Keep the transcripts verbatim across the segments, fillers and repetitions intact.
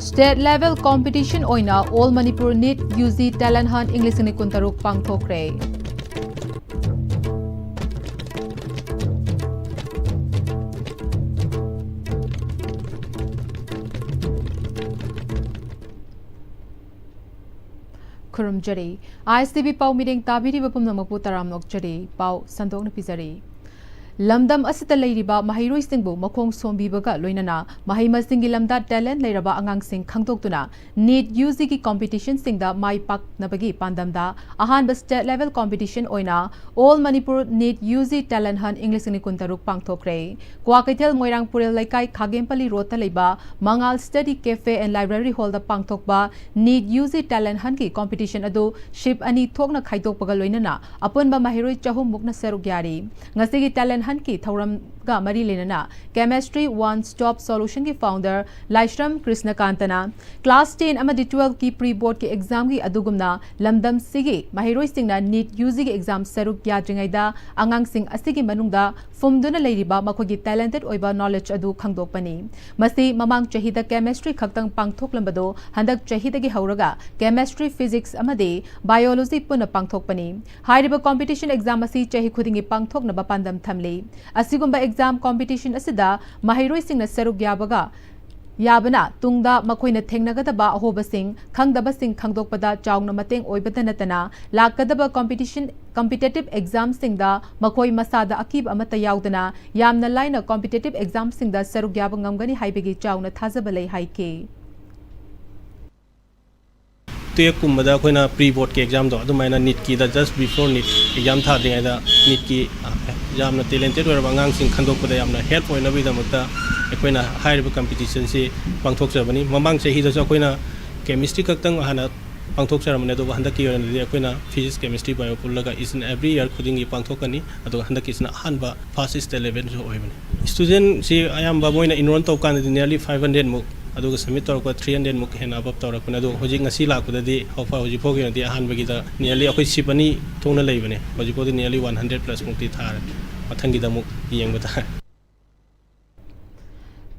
State level competition ꯑꯣꯏꯅ All Manipur NEET UG Talent Hunt ꯏꯪ ꯂꯤꯁꯤꯡ ꯑꯅꯤ ꯀꯨꯟꯇꯔꯨꯛ ꯄꯥꯡꯊꯣꯛꯈ꯭ꯔꯦ꯫ ꯈꯨꯔꯨꯝꯖꯔꯤ꯫ ISTV ꯄꯥꯎ ꯃꯤꯔꯦꯡ ꯇꯥꯕꯤꯔꯤꯕ ꯄꯨꯝꯅꯃꯛꯄꯨ ꯇꯔꯥꯝꯅ ꯑꯣꯛꯆꯔꯤ꯫ ꯄꯥꯎ ꯁꯟꯗꯣꯛꯅ ꯄꯤꯖꯔꯤ꯫ ꯂꯝꯗꯝ ꯑꯁꯤꯗ ꯂꯩꯔꯤꯕ ꯃꯍꯩꯔꯣꯏꯁꯤꯡꯕꯨ ꯃꯈꯣꯡ ꯁꯣꯝꯕꯤꯕꯒ ꯂꯣꯏꯅꯅ ꯃꯍꯩ ꯃꯁꯤꯡꯒꯤ ꯂꯝꯗ talent ꯂꯩꯔꯕ ꯑꯉꯥꯡꯁꯤꯡ ꯈꯪꯗꯣꯛꯇꯨꯅ NEET UGꯒꯤ competitionꯁꯤꯡꯗ ꯃꯥꯏ ꯄꯥꯛꯅꯕꯒꯤ ꯄꯥꯟꯗꯝꯗ ꯑꯍꯥꯟꯕ state level competition ꯑꯣꯏꯅ All Manipur NEET UG Talent Hunt ꯏꯪ ꯂꯤꯁꯤꯡ ꯑꯅꯤ ꯀꯨꯟꯇꯔꯨꯛ ꯄꯥꯡꯊꯣꯛꯈ꯭ꯔꯦ꯫ ꯀ꯭ꯋꯥꯀꯩꯊꯦꯜ ꯃꯣꯏꯔꯥꯡ ꯄꯨꯔꯦꯜ ꯂꯩꯀꯥꯏ ꯈꯥꯒꯦꯝꯄꯜꯂꯤ ꯔꯣꯗꯇ ꯂꯩꯕ ꯃꯉꯥꯜ Study Cafe and Library Hallꯗ ꯄꯥꯡꯊꯣꯛꯄ NEET UG Talent Huntꯀꯤ competition ꯑꯗꯨ shift ꯑꯅꯤ ꯊꯣꯛꯅ ꯈꯥꯏꯗꯣꯛꯄꯒ ꯂꯣꯏꯅꯅ ꯑꯄꯨꯟꯕ ꯃꯍꯩꯔꯣꯏ ꯆꯍꯨꯝ ꯃꯨꯛꯅ ꯁꯔꯨꯛ ꯌꯥꯔꯤ꯫ ꯉꯁꯤꯒꯤ talent huntꯀꯤ ꯊꯧꯔꯝꯒ ꯃꯔꯤ ꯂꯩꯅꯅ Chemistry One Stop Solutionꯒꯤ founder ꯂꯥꯏꯁ꯭ꯔꯝ ꯀ꯭ꯔꯤꯁꯅꯀꯥꯟꯇꯅ class ten ꯑꯃꯗꯤ twelveꯀꯤ pre boardꯀꯤ examꯒꯤ ꯑꯗꯨꯒꯨꯝꯅ ꯂꯝꯗꯝꯁꯤꯒꯤ ꯃꯍꯩꯔꯣꯏꯁꯤꯡꯅ NEET UGꯒꯤ exam ꯁꯔꯨꯛ ꯌꯥꯗ꯭ꯔꯤꯉꯩꯗ ꯑꯉꯥꯡꯁꯤꯡ ꯑꯁꯤꯒꯤ ꯃꯅꯨꯡꯗ ꯐꯨꯝꯗꯨꯅ ꯂꯩꯔꯤꯕ ꯃꯈꯣꯏꯒꯤ talented ꯑꯣꯏꯕ knowledge ꯑꯗꯨ ꯈꯪꯗꯣꯛꯄꯅꯤ꯫ ꯃꯁꯤ ꯃꯃꯥꯡ ꯆꯍꯤꯗ chemistry ꯈꯛꯇꯪ ꯄꯥꯡꯊꯣꯛꯂꯝꯕꯗꯨ ꯍꯟꯗꯛ ꯆꯍꯤꯗꯒꯤ ꯍꯧꯔꯒ chemistry, physics ꯑꯃꯗꯤ biology ꯄꯨꯟꯅ ꯄꯥꯡꯊꯣꯛꯄꯅꯤ꯫ ꯍꯥꯏꯔꯤꯕ competition exam ꯑꯁꯤ ꯆꯍꯤ ꯈꯨꯗꯤꯡꯒꯤ ꯄꯥꯡꯊꯣꯛꯅꯕ ꯄꯥꯟꯗꯝ ꯊꯝꯂꯤ꯫ ꯑꯁꯤꯒꯨꯝꯕ exam competition ꯑꯁꯤꯗ ꯃꯍꯩꯔꯣꯏꯁꯤꯡꯅ ꯁꯔꯨꯛ ꯌꯥꯕꯒ ꯌꯥꯕꯅ ꯇꯨꯡꯗ ꯃꯈꯣꯏꯅ ꯊꯦꯡꯅꯒꯗꯕ ꯑꯍꯣꯕꯁꯤꯡ, ꯈꯪꯗꯕꯁꯤꯡ ꯈꯪꯗꯣꯛꯄꯗ ꯆꯥꯎꯅ ꯃꯇꯦꯡ ꯑꯣꯏꯕꯇ ꯅꯠꯇꯅ ꯂꯥꯛꯀꯗꯕ competition, competitive examꯁꯤꯡꯗ ꯃꯈꯣꯏ ꯃꯁꯥꯗ ꯑꯀꯤꯕ ꯑꯃꯠꯇ ꯌꯥꯎꯗꯅ ꯌꯥꯝꯅ ꯂꯥꯏꯅ competitive examꯁꯤꯡꯗ ꯁꯔꯨꯛ ꯌꯥꯕ ꯉꯝꯒꯅꯤ ꯍꯥꯏꯕꯒꯤ ꯆꯥꯎꯅ ꯊꯥꯖꯕ ꯂꯩ ꯍꯥꯏꯈꯤ꯫ twelveꯀꯨꯝꯕꯗ ꯑꯩꯈꯣꯏꯅ pre boardꯀꯤ examꯗꯣ ꯑꯗꯨꯃꯥꯏꯅ NEETꯀꯤꯗ just before NEET exam ꯊꯥꯗ꯭ꯔꯤꯉꯩꯗ NEETꯀꯤ ꯌꯥꯝꯅ talented ꯑꯣꯏꯔꯕ ꯑꯉꯥꯡꯁꯤꯡ ꯈꯟꯗꯣꯛꯄꯗ ꯌꯥꯝꯅ help ꯑꯣꯏꯅꯕꯒꯤꯗꯃꯛꯇ ꯑꯩꯈꯣꯏꯅ ꯍꯥꯏꯔꯤꯕ competitionꯁꯤ ꯄꯥꯡꯊꯣꯛꯆꯕꯅꯤ꯫ ꯃꯃꯥꯡ ꯆꯍꯤꯗꯁꯨ ꯑꯩꯈꯣꯏꯅ chemistry ꯈꯛꯇꯪ ꯍꯥꯟꯅ ꯄꯥꯡꯊꯣꯛꯆꯔꯝꯕꯅꯤ, ꯑꯗꯨꯒ ꯍꯟꯗꯛꯀꯤ ꯑꯣꯏꯅꯗꯤ ꯑꯩꯈꯣꯏꯅ physics, chemistry, bio ꯄꯨꯜꯂꯒ each and every year ꯈꯨꯗꯤꯡꯒꯤ ꯄꯥꯡꯊꯣꯛꯀꯅꯤ꯫ ꯑꯗꯨꯒ ꯍꯟꯗꯛꯀꯤꯁꯤꯅ ꯑꯍꯥꯟꯕ first state levelꯁꯨ ꯑꯣꯏꯕꯅꯤ꯫ Studentꯁꯤ ꯑꯌꯥꯝꯕ ꯃꯣꯏꯅ enroll ꯇꯧꯕ ꯀꯥꯟꯗꯗꯤ nearly five hundred ꯃꯨꯛ, ꯑꯗꯨꯒ submit ꯇꯧꯔꯛꯄ three hundred ꯃꯨꯛ ꯍꯦꯟꯅ above ꯇꯧꯔꯛꯄꯅꯤ꯫ ꯑꯗꯣ ꯍꯧꯖꯤꯛ ꯉꯁꯤ ꯂꯥꯛꯄꯗꯗꯤ how far ꯍꯧꯖꯤꯛ ꯐꯥꯎꯒꯤ ꯑꯣꯏꯅꯗꯤ ꯑꯍꯥꯟꯕꯒꯤꯗ nearly ꯑꯩꯈꯣꯏ shift ꯑꯅꯤ ꯊꯣꯛꯅ ꯂꯩꯕꯅꯦ꯫ ꯍꯧꯖꯤꯛ ꯐꯥꯎꯗꯤ nearly one hundred plus ꯃꯨꯛꯇꯤ ꯊꯥꯔꯦ꯫ ꯃꯊꯪꯒꯤꯗ ꯑꯃꯨꯛ ꯌꯦꯡꯕ ꯇꯥꯔꯦ꯫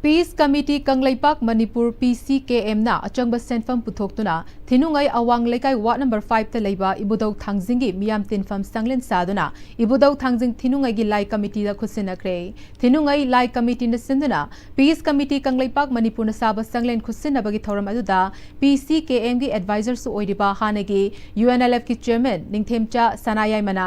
Peace Committee Kangleipak Manipur, P C K M ꯅ ꯑꯆꯪꯕ ꯁꯦꯟꯐꯝ ꯄꯨꯊꯣꯛꯇꯨꯅ ꯊꯤꯅꯨꯡꯉꯩ ꯑꯋꯥꯡ ꯂꯩꯀꯥꯏ ward number five ꯇ ꯂꯩꯕ ꯏꯕꯨꯙꯧ ꯊꯥꯡꯖꯤꯡꯒꯤ ꯃꯤꯌꯥꯝ ꯇꯤꯟꯐꯝ ꯆꯪꯂꯦꯟ ꯁꯥꯗꯨꯅ ꯏꯕꯨꯙꯧ ꯊꯥꯡꯖꯤꯡ ꯊꯤꯅꯨꯡꯉꯩꯒꯤ ꯂꯥꯏ committee ꯗ ꯈꯨꯠꯁꯤꯟꯅꯈ꯭ꯔꯦ꯫ ꯊꯤꯅꯨꯡꯉꯩ ꯂꯥꯏ committee ꯅ ꯁꯤꯟꯗꯨꯅ Peace Committee ꯀꯪꯂꯩꯄꯥꯛ ꯃꯅꯤꯄꯨꯔꯅ ꯁꯥꯕ ꯆꯪꯂꯦꯟ ꯈꯨꯠꯁꯤꯟꯅꯕꯒꯤ ꯊꯧꯔꯝ ꯑꯗꯨꯗ P C K M ꯒꯤ advisor ꯁꯨ ꯑꯣꯏꯔꯤꯕ ꯍꯥꯟꯅꯒꯤ U N L F ꯀꯤ chairman ꯅꯤꯡꯊꯦꯝꯆꯥ ꯁꯅꯥꯌꯥꯏꯃꯅ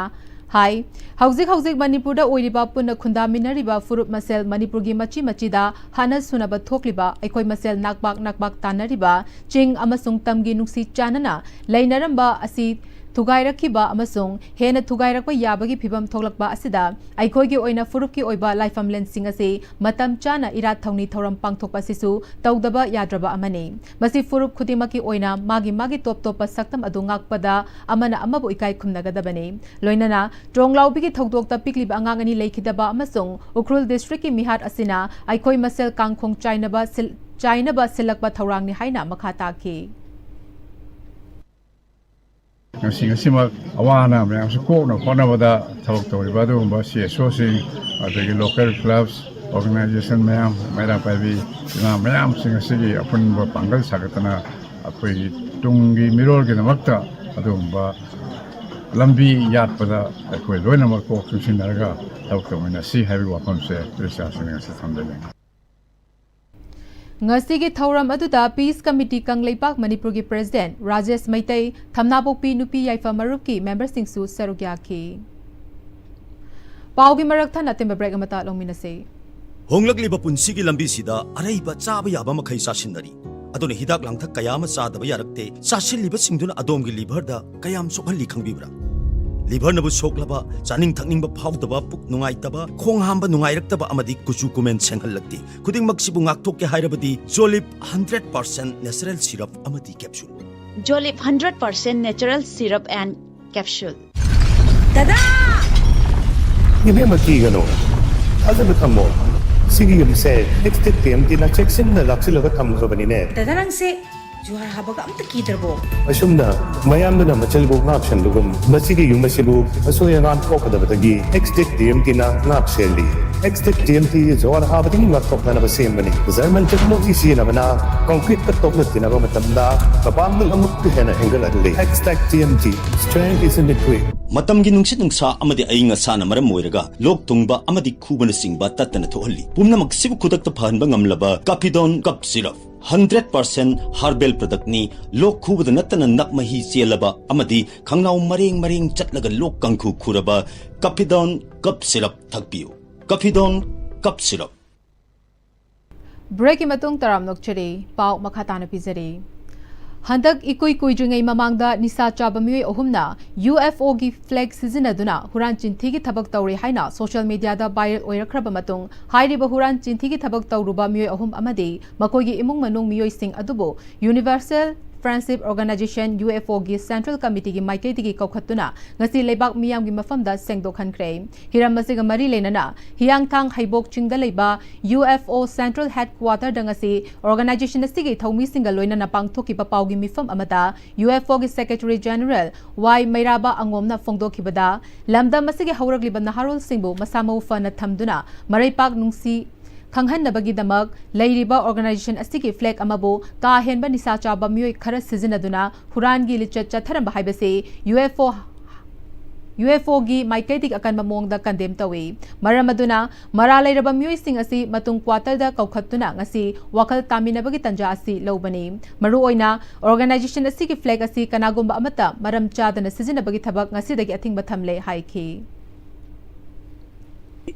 ꯍꯥꯏ, ꯍꯧꯖꯤꯛ ꯍꯧꯖꯤꯛ ꯃꯅꯤꯄꯨꯔꯗ ꯑꯣꯏꯔꯤꯕ ꯄꯨꯟꯅ ꯈꯨꯟꯗꯥꯃꯤꯟꯅꯔꯤꯕ ꯐꯨꯔꯨꯞ ꯃꯁꯦꯜ ꯃꯅꯤꯄꯨꯔꯒꯤ ꯃꯆꯤ ꯃꯆꯤꯗ ꯍꯥꯠꯅ ꯁꯨꯅꯕ ꯊꯣꯛꯂꯤꯕ, ꯑꯩꯈꯣꯏ ꯃꯁꯦꯜ ꯅꯥꯛꯄꯥꯛ ꯅꯥꯛꯄꯥꯛ ꯇꯥꯟꯅꯔꯤꯕ, ꯆꯤꯡ ꯑꯃꯁꯨꯡ ꯇꯝꯒꯤ ꯅꯨꯡꯁꯤ ꯆꯥꯟꯅꯅ ꯂꯩꯅꯔꯝꯕ ꯑꯁꯤ ꯊꯨꯒꯥꯏꯔꯛꯈꯤꯕ ꯑꯃꯁꯨꯡ ꯍꯦꯟꯅ ꯊꯨꯒꯥꯏꯔꯛꯄ ꯌꯥꯕꯒꯤ ꯐꯤꯚꯝ ꯊꯣꯛꯂꯛꯄ ꯑꯁꯤꯗ ꯑꯩꯈꯣꯏꯒꯤ ꯑꯣꯏꯅ ꯐꯨꯔꯨꯞꯀꯤ ꯑꯣꯏꯕ ꯂꯥꯏꯐꯝꯂꯦꯟꯁꯤꯡ ꯑꯁꯤ ꯃꯇꯝ ꯆꯥꯅ ꯏꯔꯥꯠ ꯊꯧꯅꯤ ꯊꯧꯔꯝ ꯄꯥꯡꯊꯣꯛꯄ ꯑꯁꯤꯁꯨ ꯇꯧꯗꯕ ꯌꯥꯗ꯭ꯔꯕ ꯑꯃꯅꯤ꯫ ꯃꯁꯤ ꯐꯨꯔꯨꯞ ꯈꯨꯗꯤꯡꯃꯛꯀꯤ ꯑꯣꯏꯅ ꯃꯥꯒꯤ ꯃꯥꯒꯤ ꯇꯣꯞ ꯇꯣꯞꯄ ꯁꯛꯇꯝ ꯑꯗꯨ ꯉꯥꯛꯄꯗ ꯑꯃꯅ ꯑꯃꯕꯨ ꯏꯀꯥꯏ ꯈꯨꯝꯅꯒꯗꯕꯅꯤ꯫ ꯂꯣꯏꯅꯅ ꯇ꯭ꯔꯣꯡꯂꯥꯎꯕꯤꯒꯤ ꯊꯧꯗꯣꯛꯇ ꯄꯤꯛꯂꯤꯕ ꯑꯉꯥꯡ ꯑꯅꯤ ꯂꯩꯈꯤꯗꯕ ꯑꯃꯁꯨꯡ ꯎꯈ꯭ꯔꯨꯜ district ꯀꯤ ꯃꯤꯍꯥꯠ ꯑꯁꯤꯅ ꯑꯩꯈꯣꯏ ꯃꯁꯦꯜ ꯀꯥꯡꯈꯣꯡ ꯆꯥꯏꯅꯕ ꯁꯤꯜ-, ꯆꯥꯏꯅꯕ ꯁꯤꯜꯂꯛꯄ ꯊꯧꯔꯥꯡꯅꯤ ꯍꯥꯏꯅ ꯃꯈꯥ ꯇꯥꯈꯤ꯫ ꯉꯁꯤ ꯉꯁꯤꯃꯛ ꯑꯋꯥ ꯑꯅꯥ ꯃꯌꯥꯝꯁꯨ ꯀꯣꯛꯅ ꯍꯣꯠꯅꯕꯗ ꯊꯕꯛ ꯇꯧꯔꯤꯕ ꯑꯗꯨꯒꯨꯝꯕ C S O ꯁꯤꯡ, ꯑꯗꯒꯤ local clubs, organization ꯃꯌꯥꯝ, ꯃꯩꯔꯥ ꯄꯥꯏꯕꯤ ꯏꯃꯥ ꯃꯌꯥꯝꯁꯤꯡ ꯑꯁꯤꯒꯤ ꯑꯄꯨꯟꯕ ꯄꯥꯡꯒꯜ ꯁꯥꯒꯠꯇꯅ ꯑꯩꯈꯣꯏꯒꯤ ꯇꯨꯡꯒꯤ ꯃꯤꯔꯣꯜꯒꯤꯗꯃꯛꯇ ꯑꯗꯨꯒꯨꯝꯕ ꯂꯝꯕꯤ ꯌꯥꯠꯄꯗ ꯑꯩꯈꯣꯏ ꯂꯣꯏꯅꯃꯛ ꯀꯣꯛ ꯆꯨꯡꯁꯤꯟꯅꯔꯒ ꯊꯕꯛ ꯇꯧꯃꯤꯟꯅꯁꯤ ꯍꯥꯏꯕꯒꯤ ꯋꯥꯐꯝꯁꯦ ꯄ꯭ꯔꯦꯁ ꯉꯁꯤ ꯊꯝꯖꯅꯤꯡꯏ꯫ ꯉꯁꯤꯒꯤ ꯊꯧꯔꯝ ꯑꯗꯨꯗ Peace Committee ꯀꯪꯂꯩꯄꯥꯛ ꯃꯅꯤꯄꯨꯔꯒꯤ president ꯔꯥꯖꯦꯁ ꯃꯩꯇꯩ, ꯊꯝꯅꯥꯄꯣꯛꯄꯤ ꯅꯨꯄꯤ ꯌꯥꯏꯐ ꯃꯔꯨꯞꯀꯤ member ꯁꯤꯡꯁꯨ ꯁꯔꯨꯛ ꯌꯥꯈꯤ꯫ ꯄꯥꯎꯒꯤ ꯃꯔꯛ ꯊꯠꯅ ꯑꯇꯦꯟꯕ break ꯑꯃꯇ ꯂꯧꯃꯤꯟꯅꯁꯤ꯫ ꯍꯣꯡꯂꯛꯂꯤꯕ ꯄꯨꯟꯁꯤꯒꯤ ꯂꯝꯕꯤꯁꯤꯗ ꯑꯔꯩꯕ ꯆꯥꯕ ꯌꯥꯕ ꯃꯈꯩ ꯆꯥꯁꯤꯟꯅꯔꯤ꯫ ꯑꯗꯨꯅ ꯍꯤꯗꯥꯛ ꯂꯥꯡꯊꯛ ꯀꯌꯥ ꯑꯃ ꯆꯥꯗꯕ ꯌꯥꯔꯛꯇꯦ꯫ ꯆꯥꯁꯤꯜꯂꯤꯕꯁꯤꯡꯗꯨꯅ ꯑꯗꯣꯝꯒꯤ liver ꯗ ꯀꯌꯥꯝ ꯁꯣꯛꯍꯜꯂꯤ ꯈꯪꯕꯤꯕ꯭ꯔꯥ? Liver ꯅꯕꯨ ꯁꯣꯛꯂꯕ, ꯆꯥꯅꯤꯡ ꯊꯛꯅꯤꯡꯕ ꯐꯥꯎꯗꯕ, ꯄꯨꯛ ꯅꯨꯡꯉꯥꯏꯇꯕ, ꯈꯣꯡ ꯍꯥꯝꯕ ꯅꯨꯡꯉꯥꯏꯔꯛꯇꯕ ꯑꯃꯗꯤ ꯀꯨꯆꯨ ꯀꯨꯃꯦꯟ ꯁꯦꯡꯍꯜꯂꯛꯇꯦ꯫ ꯈꯨꯗꯤꯡꯃꯛꯁꯤꯕꯨ ꯉꯥꯛꯊꯣꯛꯀꯦ ꯍꯥꯏꯔꯕꯗꯤ Jolib hundred percent natural syrup ꯑꯃꯗꯤ capsule꯫ Jolib hundred percent natural syrup and capsule. ꯗꯗꯥ! ꯏꯕꯦꯝꯃ ꯀꯤꯒꯅꯨ꯫ ꯊꯥꯖꯕ ꯊꯝꯃꯣ꯫ ꯁꯤꯒꯤ ꯌꯨꯝꯁꯦ ꯂꯤꯞꯁꯇꯤꯛ ꯄꯦꯝꯇꯤꯅ ꯆꯦꯛꯁꯤꯟꯅ ꯂꯥꯛꯁꯤꯜꯂꯒ ꯊꯝꯈ꯭ꯔꯕꯅꯤꯅꯦ꯫ ꯗꯗꯥ ꯅꯪꯁꯦ ꯖꯨꯍꯥꯔ ꯍꯥꯕꯒ ꯑꯝꯇ ꯀꯤꯗ꯭ꯔꯕꯣ? ꯑꯁꯨꯝꯅ ꯃꯌꯥꯝꯗꯨꯅ ꯃꯆꯜꯕꯨ ꯉꯥꯛ ꯁꯦꯟꯕꯒꯨꯝ ꯃꯁꯤꯒꯤ ꯌꯨꯝ ꯑꯁꯤꯕꯨ ꯑꯁꯣꯏ ꯑꯉꯥꯝ ꯊꯣꯛꯀꯗꯕꯗꯒꯤ ꯑꯦꯛꯁꯇꯦꯛ ꯇꯤ ꯑꯦꯝ ꯇꯤꯅ ꯉꯥꯛ ꯁꯦꯜꯂꯤ꯫ ꯑꯦꯛꯁꯇꯦꯛ ꯇꯤ ꯑꯦꯝ ꯇꯤ ꯖꯨꯍꯥꯔ ꯍꯥꯕꯗꯒꯤ ꯉꯥꯛꯊꯣꯛꯅꯅꯕ ꯁꯦꯝꯕꯅꯤ꯫ ꯖꯔꯃꯟ ꯇꯦꯛꯅꯣꯂꯣꯖꯤ ꯁꯤꯖꯤꯟꯅꯕꯅ ꯀꯪꯀ꯭ꯔꯤꯠꯀ ꯇꯣꯛꯅ ꯇꯤꯟꯅꯕ ꯃꯇꯝꯗ ꯃꯄꯥꯡꯒꯜ ꯑꯃꯨꯛꯀ ꯍꯦꯟꯅ ꯍꯦꯟꯒꯠꯍꯜꯂꯤ꯫ Extech T M T, strength is in the grit. ꯃꯇꯝꯒꯤ ꯅꯨꯡꯁꯤꯠ ꯅꯨꯡꯁꯥ ꯑꯃꯗꯤ ꯑꯏꯪ ꯑꯁꯥꯅ ꯃꯔꯝ ꯑꯣꯏꯔꯒ ꯂꯣꯛ ꯊꯨꯡꯕ ꯑꯃꯗꯤ ꯈꯨꯕꯅꯆꯤꯡꯕ ꯇꯠꯇꯅ ꯊꯣꯛꯍꯜꯂꯤ꯫ ꯄꯨꯝꯅꯃꯛꯁꯤꯕꯨ ꯈꯨꯗꯛꯇ ꯐꯍꯟꯕ ꯉꯝꯂꯕ ꯀꯥꯐꯤꯗꯣꯟ ꯀꯞ ꯁꯤꯔꯞ, ꯍꯟꯗ꯭ꯔꯦꯠ ꯄꯥꯔꯁꯦꯟ ꯍꯥꯔꯕꯦꯜ ꯄ꯭ꯔꯗꯛꯅꯤ꯫ ꯂꯣꯛ ꯈꯨꯕꯗ ꯅꯠꯇꯅ ꯅꯞ ꯃꯍꯤ ꯆꯦꯜꯂꯕ ꯑꯃꯗꯤ ꯈꯪꯅꯥꯎ ꯃꯔꯦꯡ ꯃꯔꯦꯡ ꯆꯠꯂꯒ ꯂꯣꯛ ꯀꯥꯡꯈꯨ ꯈꯨꯔꯕ ꯀꯥꯐꯤꯗꯣꯟ ꯀꯞ ꯁꯤꯔꯞ ꯊꯛꯄꯤꯌꯨ꯫ ꯀꯥꯐꯤꯗꯣꯟ ꯀꯞ ꯁꯤꯔꯞ꯫ ꯕ꯭ꯔꯦꯛꯀꯤ ꯃꯇꯨꯡ ꯇꯔꯥꯝꯅ ꯑꯣꯛꯆꯔꯤ꯫ ꯄꯥꯎ ꯃꯈꯥ ꯇꯥꯅ ꯄꯤꯖꯔꯤ꯫ ꯍꯟꯗꯛ ꯏꯀꯨꯏ ꯀꯨꯏꯗ꯭ꯔꯤꯉꯩ ꯃꯃꯥꯡꯗ ꯅꯤꯁꯥ ꯆꯥꯕ ꯃꯤꯑꯣꯏ ꯑꯍꯨꯝꯅ ꯌꯨ ꯑꯦꯐ ꯑꯣꯒꯤ ꯐ꯭ꯂꯦꯒ ꯁꯤꯖꯤꯟꯅꯗꯨꯅ ꯍꯨꯔꯥꯟ ꯆꯤꯟꯊꯤꯒꯤ ꯊꯕꯛ ꯇꯧꯔꯦ ꯍꯥꯏꯅ ꯁꯣꯁꯤꯌꯦꯜ ꯃꯤꯗꯤꯌꯥꯗ ꯚꯥꯏꯔꯦꯜ ꯑꯣꯏꯔꯛꯈ꯭ꯔꯕ ꯃꯇꯨꯡ, ꯍꯥꯏꯔꯤꯕ ꯍꯨꯔꯥꯟ ꯆꯤꯟꯊꯤꯒꯤ ꯊꯕꯛ ꯇꯧꯔꯨꯕ ꯃꯤꯑꯣꯏ ꯑꯍꯨꯝ ꯑꯃꯗꯤ ꯃꯈꯣꯏꯒꯤ ꯏꯃꯨꯡ ꯃꯅꯨꯡ ꯃꯤꯑꯣꯏꯁꯤꯡ ꯑꯗꯨꯕꯨ ꯌꯨꯅꯤꯚꯔꯁꯦꯜ ꯐ꯭ꯔꯦꯟꯗꯁꯤꯞ ꯑꯣꯔꯒꯅꯥꯏꯖꯦꯁꯟ, ꯌꯨ ꯑꯦꯐ ꯑꯣꯒꯤ ꯁꯦꯟꯇ꯭ꯔꯦꯜ ꯀꯃꯤꯇꯤꯒꯤ ꯃꯥꯏꯀꯩꯗꯒꯤ ꯀꯧꯈꯠꯇꯨꯅ ꯉꯁꯤ ꯂꯩꯕꯥꯛ ꯃꯤꯌꯥꯝꯒꯤ ꯃꯐꯝꯗ ꯁꯦꯡꯗꯣꯛꯍꯟꯈ꯭ꯔꯦ꯫ ꯍꯤꯔꯝ ꯑꯁꯤꯒ ꯃꯔꯤ ꯂꯩꯅꯅ ꯍꯤꯌꯥꯡꯊꯥꯡ ꯍꯩꯕꯣꯛ ꯆꯤꯡꯗ ꯂꯩꯕ ꯌꯨ ꯑꯦꯐ ꯑꯣ ꯁꯦꯟꯇ꯭ꯔꯦꯜ ꯍꯦꯗꯀ꯭ꯋꯥꯇꯔꯗ ꯉꯁꯤ ꯑꯣꯔꯒꯅꯥꯏꯖꯦꯁꯟ ꯑꯁꯤꯒꯤ ꯊꯧꯃꯤꯁꯤꯡꯒ ꯂꯣꯏꯅꯅ ꯄꯥꯡꯊꯣꯛꯈꯤꯕ ꯄꯥꯎꯒꯤ ꯃꯤꯐꯝ ꯑꯃꯗ ꯌꯨ ꯑꯦꯐ ꯑꯣꯒꯤ ꯁꯦꯀ꯭ꯔꯦꯇꯔꯤ ꯖꯦꯅꯔꯦꯜ ꯋꯥꯏ ꯃꯩꯔꯥꯕ ꯑꯉꯣꯝꯅ ꯐꯣꯡꯗꯣꯛꯈꯤꯕꯗ, ꯂꯝꯗꯝ ꯑꯁꯤꯒꯤ ꯍꯧꯔꯛꯂꯤꯕ ꯅꯍꯥꯔꯣꯜꯁꯤꯡꯕꯨ ꯃꯁꯥ ꯃꯎ ꯐꯅ ꯊꯝꯗꯨꯅ ꯃꯔꯩꯄꯥꯛ ꯅꯨꯡꯁꯤ ꯈꯪꯍꯟꯅꯕꯒꯤꯗꯃꯛ ꯂꯩꯔꯤꯕ ꯑꯣꯔꯒꯅꯥꯏꯖꯦꯁꯟ ꯑꯁꯤꯒꯤ ꯐ꯭ꯂꯦꯒ ꯑꯃꯕꯨ ꯀꯥ ꯍꯦꯟꯕ ꯅꯤꯁꯥ ꯆꯥꯕ ꯃꯤꯑꯣꯏ ꯈꯔ ꯁꯤꯖꯤꯟꯅꯗꯨꯅ ꯍꯨꯔꯥꯟꯒꯤ ꯂꯤꯆꯠ ꯆꯠꯊꯔꯝꯕ ꯍꯥꯏꯕꯁꯤ U F O, U F ꯑꯣꯒꯤ ꯃꯥꯏꯀꯩꯗꯒꯤ ꯑꯀꯟꯕ ꯃꯑꯣꯡꯗ ꯀꯟꯗꯦꯝ ꯇꯧꯏ꯫ ꯃꯔꯝ ꯑꯗꯨꯅ ꯃꯔꯥꯜ ꯂꯩꯔꯕ ꯃꯤꯑꯣꯏꯁꯤꯡ ꯑꯁꯤ ꯃꯇꯨꯡ ꯀ꯭ꯋꯥꯇꯔꯗ ꯀꯧꯈꯠꯇꯨꯅ ꯉꯁꯤ ꯋꯥꯈꯜ ꯇꯥꯃꯤꯟꯅꯕꯒꯤ ꯇꯥꯟꯖꯥ ꯑꯁꯤ ꯂꯧꯕꯅꯤ꯫ ꯃꯔꯨꯑꯣꯏꯅ ꯑꯣꯔꯒꯅꯥꯏꯖꯦꯁꯟ ꯑꯁꯤꯒꯤ ꯐ꯭ꯂꯦꯒ ꯑꯁꯤ ꯀꯅꯥꯒꯨꯝꯕ ꯑꯃꯠꯇ ꯃꯔꯝ ꯆꯥꯗꯅ ꯁꯤꯖꯤꯟꯅꯕꯒꯤ ꯊꯕꯛ ꯉꯁꯤꯗꯒꯤ ꯑꯊꯤꯡꯕ ꯊꯝꯂꯦ ꯍꯥꯏꯈꯤ꯫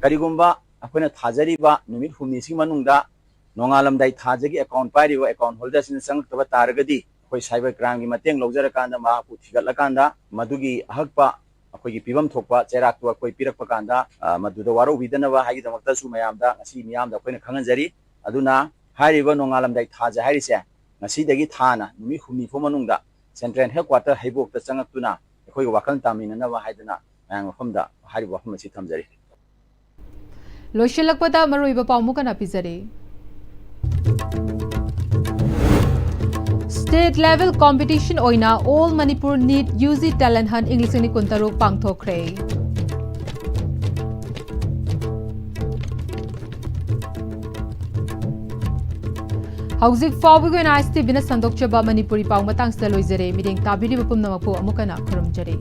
ꯀꯔꯤꯒꯨꯝꯕ ꯑꯩꯈꯣꯏꯅ ꯊꯥꯖꯔꯤꯕ ꯅꯨꯃꯤꯠ ꯍꯨꯝꯅꯤꯁꯤꯒꯤ ꯃꯅꯨꯡꯗ ꯅꯣꯡꯉꯥꯜꯂꯝꯗꯥꯏ ꯊꯥꯖꯒꯤ ꯑꯦꯀꯥꯎꯟ ꯄꯥꯏꯔꯤꯕ ꯑꯦꯀꯥꯎꯟ ꯍꯣꯜꯗꯔꯁꯤꯡꯅ ꯆꯪꯉꯛꯇꯕ ꯇꯥꯔꯒꯗꯤ, ꯑꯩꯈꯣꯏ ꯁꯥꯏꯕꯔ ꯀ꯭ꯔꯥꯏꯝꯒꯤ ꯃꯇꯦꯡ ꯂꯧꯖꯔꯀꯥꯟꯗ ꯃꯍꯥꯛꯄꯨ ꯊꯤꯒꯠꯂꯀꯥꯟꯗ ꯃꯗꯨꯒꯤ ꯑꯍꯛꯄ ꯑꯩꯈꯣꯏꯒꯤ ꯄꯤꯐꯝ ꯊꯣꯛꯄ ꯆꯩꯔꯥꯛꯇꯨ ꯑꯩꯈꯣꯏ ꯄꯤꯔꯛꯄ ꯀꯥꯟꯗ, ꯑ, ꯃꯗꯨꯗ ꯋꯥꯔꯧꯕꯤꯗꯅꯕ ꯍꯥꯏꯒꯤꯗꯃꯛꯇꯁꯨ ꯃꯌꯥꯝꯗ, ꯉꯁꯤ ꯃꯤꯌꯥꯝꯗ ꯑꯩꯈꯣꯏꯅ ꯈꯪꯍꯟꯖꯔꯤ꯫ ꯑꯗꯨꯅ ꯍꯥꯏꯔꯤꯕ ꯅꯣꯡꯉꯥꯜꯂꯝꯗꯥꯏ ꯊꯥꯖ ꯍꯥꯏꯔꯤꯁꯦ ꯉꯁꯤꯗꯒꯤ ꯊꯥꯅ ꯅꯨꯃꯤꯠ ꯍꯨꯝꯅꯤ ꯐꯥꯎ ꯃꯅꯨꯡꯗ ꯁꯦꯟꯇ꯭ꯔꯦꯜ ꯍꯦꯗꯀ꯭ꯋꯥꯇꯔ ꯍꯩꯕꯣꯛꯇ ꯆꯪꯉꯛꯇꯨꯅ ꯑꯩꯈꯣꯏꯒ ꯋꯥꯈꯜ ꯇꯥꯃꯤꯟꯅꯅꯕ ꯍꯥꯏꯗꯨꯅ ꯃꯌꯥꯝ ꯃꯐꯝꯗ ꯍꯥꯏꯔꯤꯕ ꯋꯥꯐꯝ ꯑꯁꯤ ꯊꯝꯖꯔꯤ꯫ ꯂꯣꯏꯁꯤꯜꯂꯛꯄꯗ ꯃꯔꯨꯑꯣꯏꯕ ꯄꯥꯎ ꯑꯃꯨꯛ ꯍꯟꯅ ꯄꯤꯖꯔꯤ꯫ State level competition ꯑꯣꯏꯅ All Manipur NEET UG Talent Hunt ꯏꯪ ꯂꯤꯁꯤꯡ ꯑꯅꯤ ꯀꯨꯟꯇꯔꯨꯛ ꯄꯥꯡꯊꯣꯛꯈ꯭ꯔꯦ꯫ ꯍꯧꯖꯤꯛ ꯐꯥꯎꯕꯒꯤ ꯑꯣꯏꯅ ISTVꯅ ꯁꯟꯗꯣꯛꯆꯕ ꯃꯅꯤꯄꯨꯔꯤ ꯄꯥꯎ ꯃꯇꯥꯡꯁꯤꯗ ꯂꯣꯏꯖꯔꯦ꯫ ꯃꯤꯠꯌꯦꯡ ꯇꯥꯕꯤꯔꯤꯕ ꯄꯨꯝꯅꯃꯛꯄꯨ ꯑꯃꯨꯛ ꯍꯟꯅ ꯈꯨꯔꯨꯝꯖꯔꯤ꯫